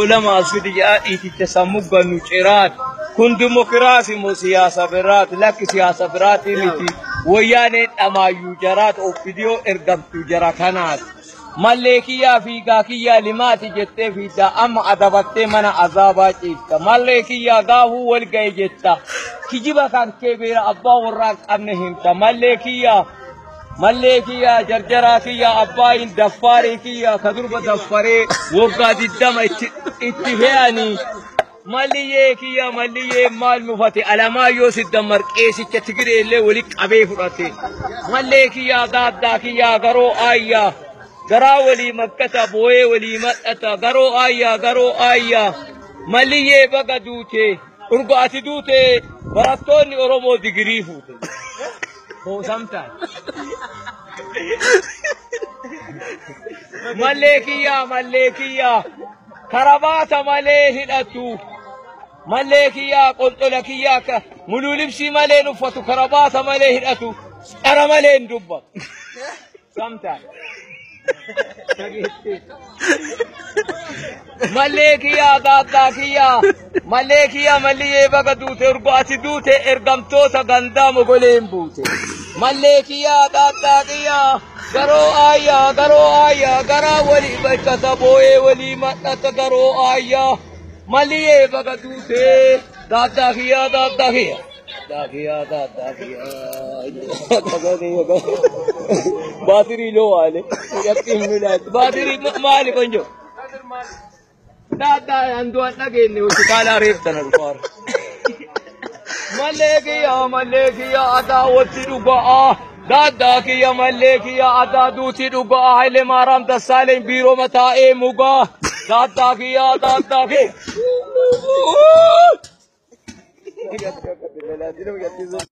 Lama as fidi jedhaa dhiiticha sammuu gannu ciraati. Kun dimokiraasii moo siyaasa biraati? Lakki siyaasa biraati miti. Wayyaaneen dhamaayyuu jaraati obbidiyoo ergamtuu jara kanaati. Mallee kiyyaa fiigaa kiyyaa limaati jettee fiiddaa amma adabattee mana azaabaa ciifta. Mallee kiyyaa gaafuu wal ga'e jetta. Kijiba kan kee beera abbaa warraa hin qabne himta. Mallee kiyyaa Mallee kiyyaa jarjaraa kiyyaa abbaayin daffaarii kiyyaa ka durba daffaree waggaa 20 itti fe'anii. Malliyyee kiyyaa malliyyee maal mufate Alamaayyoo siddammar qeesicha Tigiree illee wali qabee fudhate. Mallee kiyyaa daaddaa kiyyaa garoo aayyaa garaa walii makkata booyee walii madhata garoo aayyaa garoo aayyaa malliyyee baga duute urga ati duute barattoonni Oromoo digirii fuute. Hoosamtaan. Mallee kiyyaa mallee kiyyaa karabaata malee hidhatu. Mallee kiyyaa qonxola kiyyaa ka muluu libsii malee hin uffatu karabaata malee hidhatu dhara malee hin dubbatu. Samtaan. Mallee kiyyaa daaddaa kiyyaa mallee kiyyaa malliyyee baga duute urgo ati duute ergamtoota gandaa mogoleen buute. Mallee kiyyaa daaddaa kiyyaa garoo aayyaa garoo aayyaa garaa walii balkata boo'ee walii madhata garoo aayyaa malliyyee baga duute daaddaa kiyyaa daaddaa kiyyaa. Daaddaa daaddaa kiyyaa. Baatirii loo waale. Baatirii maali konjo? Daaddaa andu'an dhageenye hospitaala reeftana dhufaara. Mallee kiyyaa mallee kiyyaa adaa watti dhuga'a. Daaddaa kiyya mallee kiyya adaa duuti dhuga'a. Haile Maaraam Dassaaleny biiroo mataa'ee mugaa. Daaddaa kiyya daaddaa kiyya.